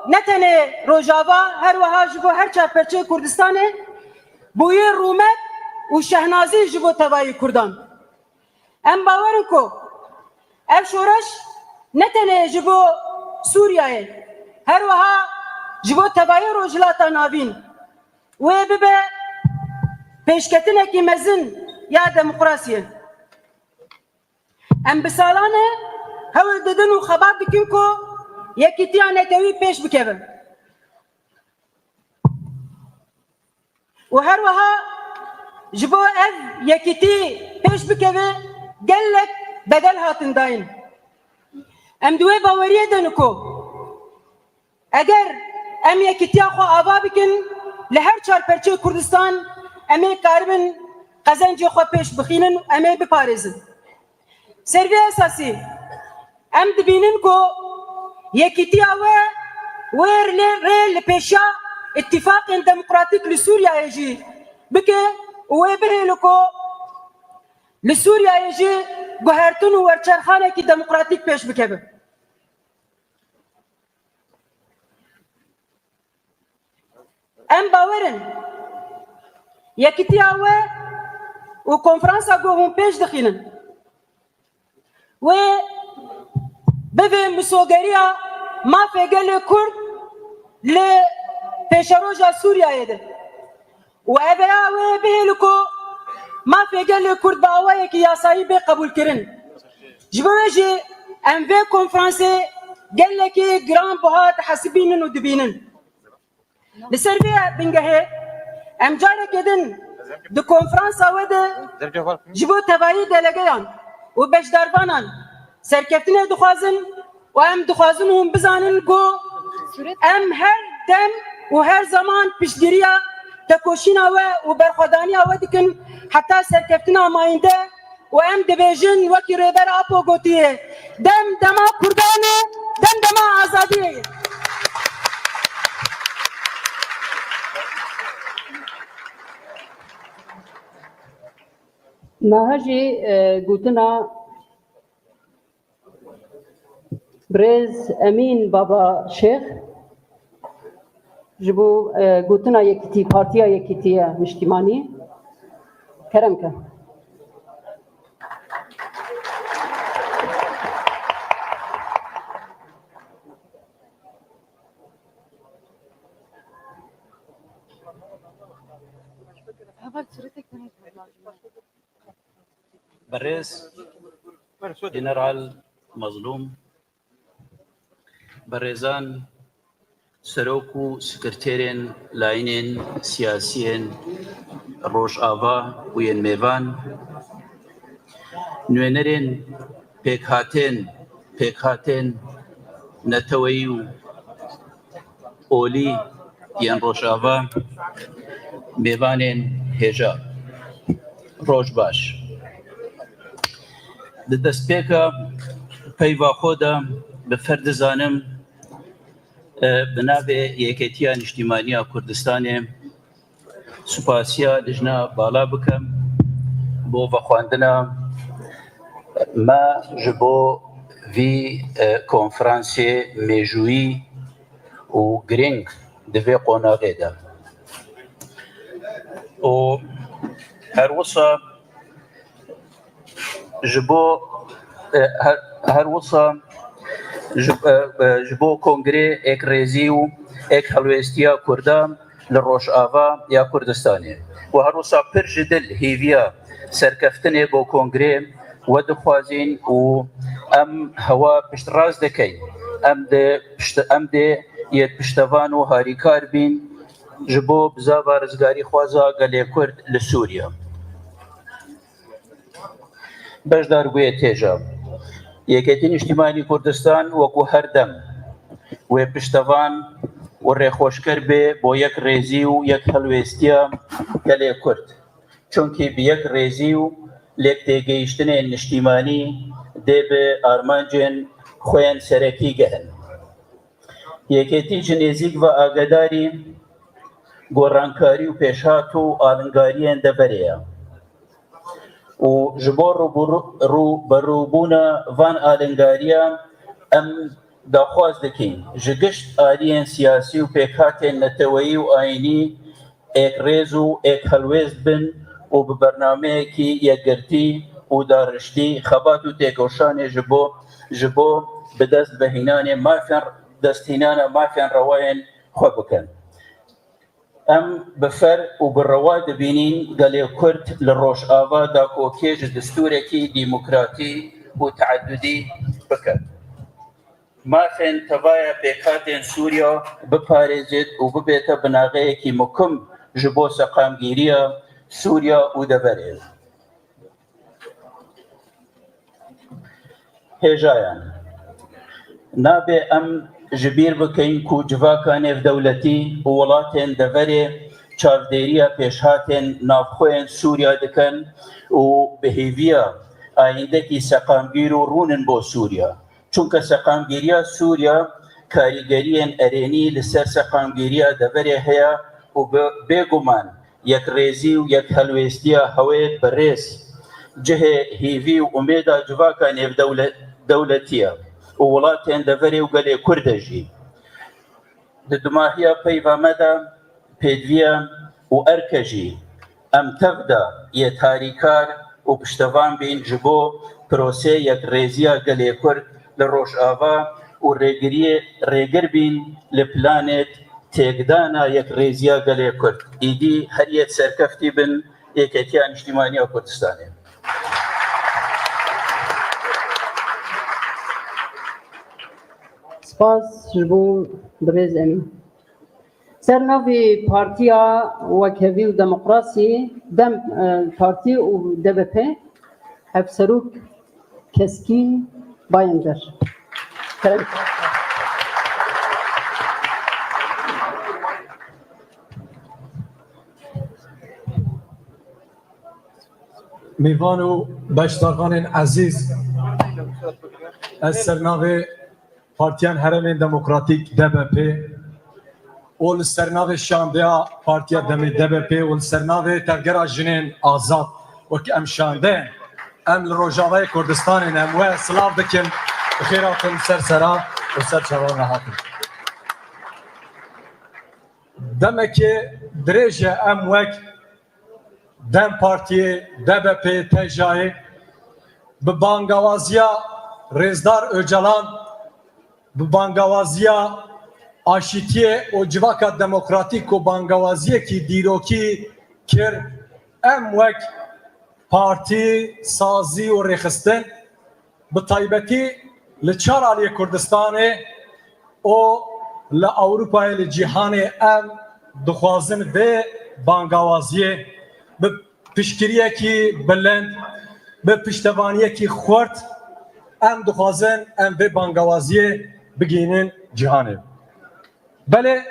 ne tenê Rojava, her wiha ji bo her çar perçeyê Kurdistanê bûye rûmet û şehnazî ji bo tevayî Kurdan. Em bawer in ku ev şoreş ne tenê ji bo Sûriyeyê, her wiha ji bo tevayî Rojhilata Navîn wê bibe pêşketinekî mezin ya demokrasiyê. Em bi salan e hewl didin û xebat dikin ku yekîtiya netewî pêş bikeve. Û her wiha ji bo ev yekîtî pêş bikeve gelek bedel hatin dayîn. Em di wê baweriyê de ne ku eger em yekîtiya xwe ava bikin, li her çar perçeyê Kurdistan em ê karibin qezencê xwe pêş bixînin û em ê biparêzin. Ser vê esasî em dibînin ku yekîtiya we wê rê, rê li pêşiya îtîfaqên demokratîk li Sûriyeyê jî bike û wê bihêle ku li Sûriyeyê jî guhertin û werçerxanekî demokratîk pêş bikeve. Em bawer in yekitiya we û konferansa ku hûn pêş dixînin wê bivê misogeriya mafê gelê Kurd li pêşeroja Sûriyeyê de. Û ev ya wê bihêle ku mafê gelê Kurd bi awayekî yasayî bê qebûlkirin. Ji bo wê jî em vê konferansê gelekî giran buha dihesibînin û dibînin. Li ser vê bingehê em careke din di konferansa we de ji bo tevayî delegeyan û beşdarvanan serkeftinê dixwazin û em dixwazin hûn bizanin ku em her dem û her zaman piştgiriya tekoşîna we û berxwedaniya we dikin heta serkeftina mayînde. Û em dibêjin, wekî Rêber Apo gotiye, dem dema Kurdan e, dem dema azadiyê ye. Niha jî, e, gotina Birêz Emîn Baba Şêx ji bo, e, gotina Yekîtî, Partiya Yekîtiya Niştimanî, kerem ke. Birêz General Mazlûm, birêzan serok û sekreterên layînên siyasiyên Rojava û yên mêvan, nûnerên pêkhatên, pêkhatên neteweyî û olî yên Rojava, mêvanên hêja. Roj baş. Di destpêka peyva xwe de bi fer dizanim, e, bi navê Yeketiya Niştimaniya Kurdistanê, Spasiya lijna bala bikim bo vexwendina me ji bo vî, e, konferansê mêjûyî û girîng di vê qonaxê de. Û her wisa ji bo, e, her, her wisa ji, e, e, ji bo kongrê êk rêzî û êk helwêstiya Kurdan li Rojava ya Kurdistanê û her wisa pir ji dil hêviya serkeftinê bo kongrê we dixwazîn û em hewa piştrast dikeyn. Em dê pişt-, em dê yê piştevan û harîkar bîn ji bo bizava rizgarîxwaza gelê Kurd li Sûriye. Beşdar bûye têja. Yeketî Niştimanî Kurdistan wekû her dem wê piştevan û rêxweşker bê bo yek rêzî û yek helwêstiya gelê Kurd. Çunkî bi yek rêzî û lêktêgihiştinên niştimanî dê bi armancên xwe yên serekî gehin. Yeketî ji nêzîk ve agedarî gorankarî û pêşhat û alingariyên deverê ye. Û ji bo rûbirû-, rûberûbûna van alingariyan em daxwaz dikin ji gişt aliyên siyasî û pêkhatên neteweyî û ayînî êk rêz û êk helwêst bin û bi bernameyekî yekgirtî û dariştî xebat û têkoşanê ji bo, ji bo bi dest vehînanê mafên, desthînana mafên rewayên xwe bikin. Em bi fer û bi rewa dibînin gelê Kurd li Rojava dakokê ji distûrekî demokratî û teedudî bike. Mafên tevaya pêkhatên Sûriya biparêzêt û bibête binaxeyekî mukim ji bo seqamgîriya Sûriya û deverê. Hêjayan. Nabe em ji bîr bikin ku civaka nêvdewletî û welatên deverê çavdêriya pêşhatên navxweyên Sûriya dikin û bi hêviya ayîndekî seqamgîr û rûnin bo Sûriya. Çunke seqamgîriya Sûriya karîgeriyên erênî li ser seqamgîriya deverê heye û bi, bêguman Yekrêzî û yekhelwêstiya hewêt bi rêz cihê hîvî û umêda civaka nêvdewle-, dewletî ye û welatên deverê û gelê Kurd de jî. Di dimahiya peyva me de pêdiviye û erke jî em tev de yê tarîkar û piştevan bîn ji bo proseyê yekrêziya gelê Kurd li Rojava û rêgiriyê, rêgir bîn li planêt têkdana yekrêziya gelê Kurd. Îdî her yêt serkeftî bin Yeketiya Niştîmaniya Kurdistanê. Spas ji bo birêz Emîn. Ser navê Partiya Wekhevî û Demokrasî, DEM, e, Partî û D B P, Hevserok Keskîn Bayender. Kerem. Mêvan û beşdarvanên ezîz, ez ser navê Partiyên Herêmên Demokratîk, D B P, û li ser navê şandeya Partiya Demê, D B P, û li ser navê Tevgera Jinên Azad, wek em şande, em li Rojavayê Kurdistanê ne, em we silav dikin, bi xêr hatin ser sera û ser çavan re hatin. Demekê dirêj e em wek DEM Partiyê, D B P, T J A'yê bi bangawaziya Rêzdar Ocalan, bi bangawaziya aşîtiyê û civaka demokratîk ku bangawaziyekî dîrokî kir, em wek partî, sazî û rêxistin, bi taybetî li çar aliyê Kurdistanê û li Ewropayê, li cîhanê em dixwazin vê bangawaziyê bi piştgiriyekî bilind, bi piştevaniyekî xurt em dixwazin em vê bangawaziyê bigihînin cîhanê. Belê,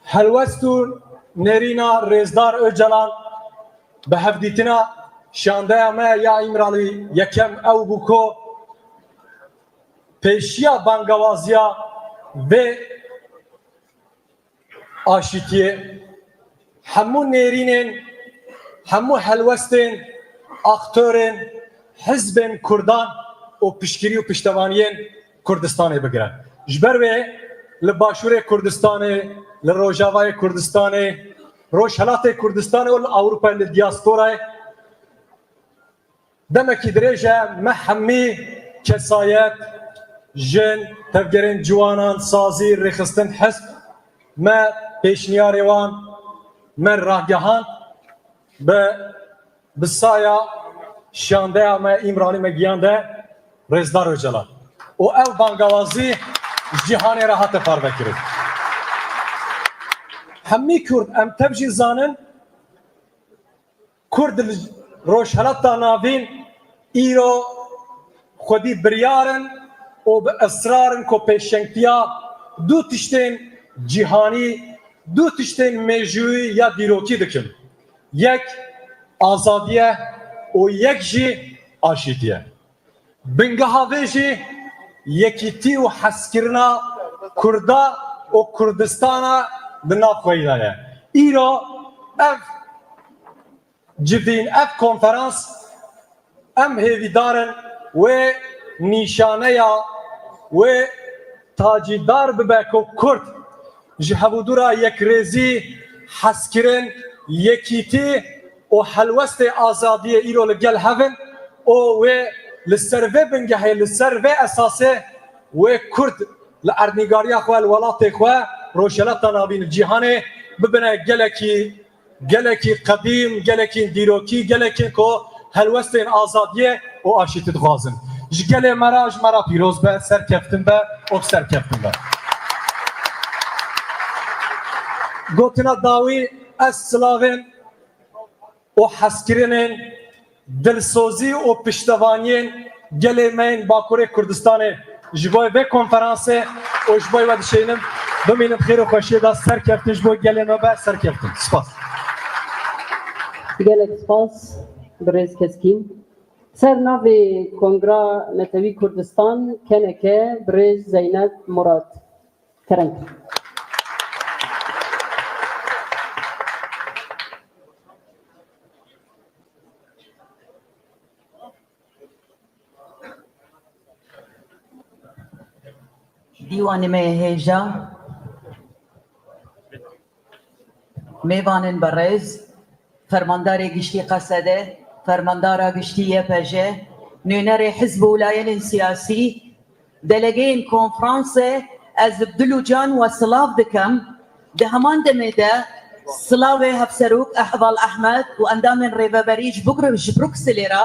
helwest û nêrîna Rêzdar Ocalan bi hevdîtina şandeya me ya Îmralî yekem ew bû ku pêşiya bangawaziya vê aşîtiyê hemû nêrînên, hemû helwestên, aktorên, hizbên kurdan û piştgirî û piştevaniyên Kurdistanê bigire. Ji ber wê li Başûrê Kurdistanê, li Rojavayê Kurdistanê, Rojhelatê Kurdistanê û li Ewropayê, li diasporayê demekî dirêj e me hemî kesayet, jin, tevgerên ciwanan, sazî, rêxistin, hizb, me pêşniyarê wan, me ragehand bi, bi saya şandeya me Îmralî me giyande Rêzdar Ocalan. Û ev bangawazî ji cîhanê re hate parvekirin. Hemî Kurd em tev jî zanin, Kurd li Rojhelata Navîn îro xwedî biryar in û bi israr in ku pêşengtiya du tiştên cîhanî, du tiştên mêjûyî ya dîrokî dikin. Yek azadî ye û yek jî aşîtî ye. Bingeha vê jî yekîtî û hezkirina Kurda û Kurdistana di nav xwe de ye. Îro ev civîn, ev konferans, em hêvîdar in wê nîşaneya wê tacîdar bibe ku Kurd ji hevûdûra yekrêzî, hezkirin, yekîtî û helwestê azadiyê îro li gel hev in û wê li ser vê bingehê, li ser vê esasê wê Kurd li erdnîgariya xwe, li welatê xwe, Rojhelata Navîn, li cîhanê bibine gelekî gelekî qedîm, gelekî dîrokî, gelekî ku helwestên azadiyê û aşîtî dixwazin. Ji gelê me re, ji me re pîroz be, serkeftin be û serkeftin be. Gotina dawî, ez silavên û hezkirinên dilsozî û piştevaniyên gelê me yên Bakurê Kurdistanê ji bo vê konferansê û ji bo we dişeynim. Bimînin xêr û xweşiyê de, serkeftin ji bo gelê me be, serkeftin. Spas. Gelek spas, birêz Keskîn. Ser navê Kongra Netewî Kurdistan, K N K, birêz Zeynep Murat. Kerem. Dîwanê me yê hêja, mêvanên berêz, fermandarê giştî Q S D, fermandara giştî Y P J, nûnerê hizb û layînên siyasî, delegeyên konferansê, ez bi dil û can we silav dikim. Di heman demê de silavê Hevserok Heval Ehmed û endamên rêveberî ji Buk-, ji Brukselê re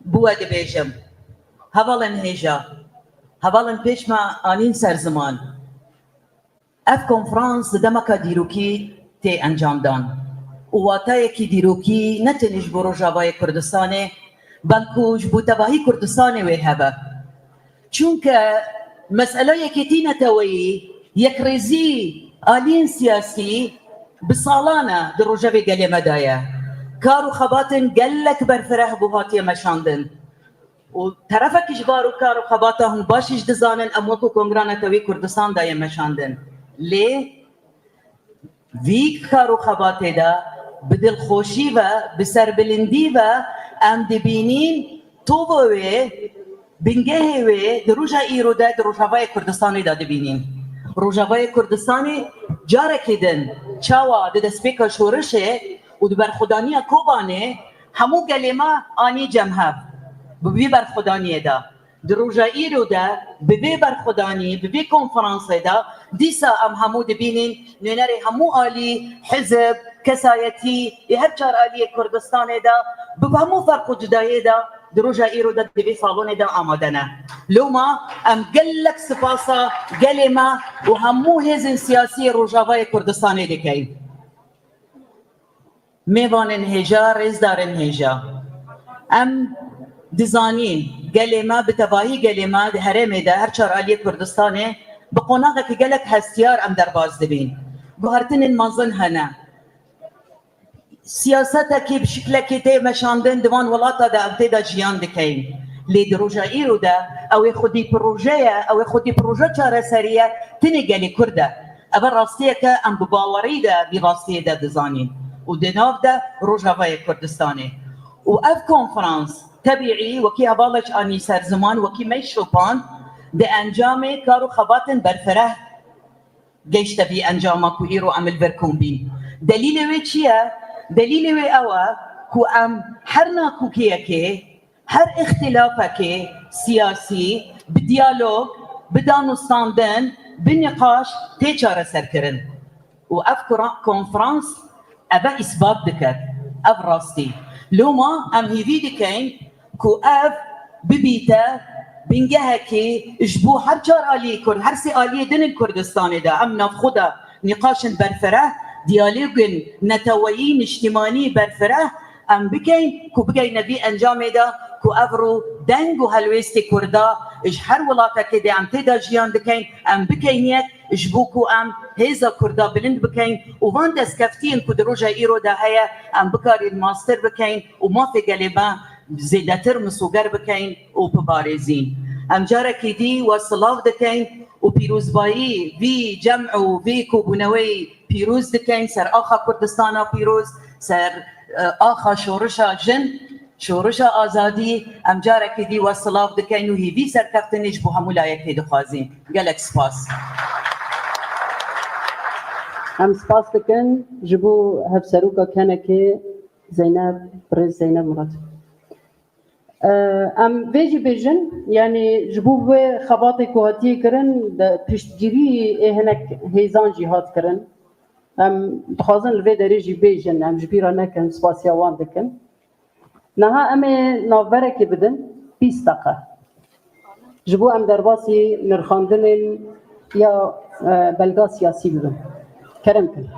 bi we dibêjim. Hevalên hêja, hevalên pêş me anîn ser ziman. Ev konferans di demeka dîrokî tê encamdan û watayekî dîrokî ne tenê ji bo Rojavayê Kurdistanê, belku ji bo tevahî Kurdistanê wê hebe. Çunke mesela yekêtî neteweyî, yekrêzî aliyên siyasî bi salan e di rojevê gelê me de ye. Kar û xebatên gelek berfireh bû hatiye meşandin. Û terefekî ji bar û kar û xebata hûn baş jî dizanin, em wekû Kongra Netewî Kurdistan de ye meşandin. Lê vî kar û xebatê de bi dilxweşî ve, bi serbilindî ve em dibînîn tovo wê, bingehê wê di roja îro de di Rojavayê Kurdistanê de dibînîn. Rojavayê Kurdistanê carekî din çawa di destpêka şorişê û di berxwedaniya Kobanê hemû gelê me anî cem hev bi vî berxwedaniyê de. Di roja îro de bi vê berxwedanî, bi vê konferansê de dîsa em hemû dibînîn nûnerê hemû alî, hizib, kesayetî yê her çar aliyê Kurdistanê de bi hemû ferq û cudayê de di roja îro de di vê salonê de amade ne. Loma em gelek sipasa gelê me û hemû hêzên siyasî yê Rojavayê Kurdistanê dikeyin. Mêvanên hêja, rêzdarên hêja. Em dizanîn gelê me, bi tevahî gelê me di herêmê de her çar aliyê Kurdistanê bi qonaxekî gelek hestiyar em derbas dibîn. Guhertinên mezin hene. Siyasetekî bi şiklekî tê meşandin di van welata de em tê de jiyan dikeyin. Lê di roja îro de ew ê xwedî proje ye, ew ê xwedî proje çareserî ye, tenê gelê Kurd e. Ev e rastiyeke em bi bawerî de vî rastiyê de dizanîn û di nav de Rojavayê Kurdistanê. Û ev konferans tebîî wekî hevalek anî ser ziman, wekî me şopand, di encamê kar û xebatên berfireh geşte vî encama ku îro em li vir kom bîn. Delîlê wê çi ye? Delîlê wê ew e ku em her nakokiyekê, her îxtilafekê siyasî bi diyalog, bi danûstandin, bi nîqaş tê çareserkirin. Û ev kura-, konferans ev e îsbat dike, ev rastî. Loma em hêvî dikeyn ku ev bibîte bingehekî ji bo her çar aliyê Kurd, her sê aliyê din in Kurdistanê de, em navxwe de nîqaşên berfireh, diyalogên neteweyî, niştimanî berfireh em bikeyn ku bigeyne vî encamê de ku ev rû deng û helwêstê Kurda ji her welatekê de em tê de jiyan dikeyn, em bikeyn yek ji bo ku em hêza Kurda bilind bikeyn û van destkeftiyên ku di roja îro de heye em bikarîn mastir bikeyn û mafê gelê me zêdetir misoger bikeyn û biparêzîn. Em carekî dî we silav dikeyn û pîrozbayî vî cem û vî kobûneweyî pîroz dikeyn ser axa Kurdistana pîroz, ser, e, axa şorişa jin, şorişa azadî. Em carekî dî we silav dikeyn û hêvî serkeftinê ji bo hemû layekê dixwazîn. Gelek spas. Em spas dikin ji bo Hevseroka Kenekê Zeynep, birêz Zeynep Murat. Em vê jî bêjin, yanî ji bo vê xebatê ku hatiye kirin, de piştgirî ê hinek hêzan jî hat kirin. Em dixwazin li vê derê jî bêjin, em ji bîra nekin, spasiya wan dikin. Niha em ê navberekê bidin, bîst deqe. Ji bo em derbasî nirxandinên ya, e, belga siyasî bibin. Kerem kin.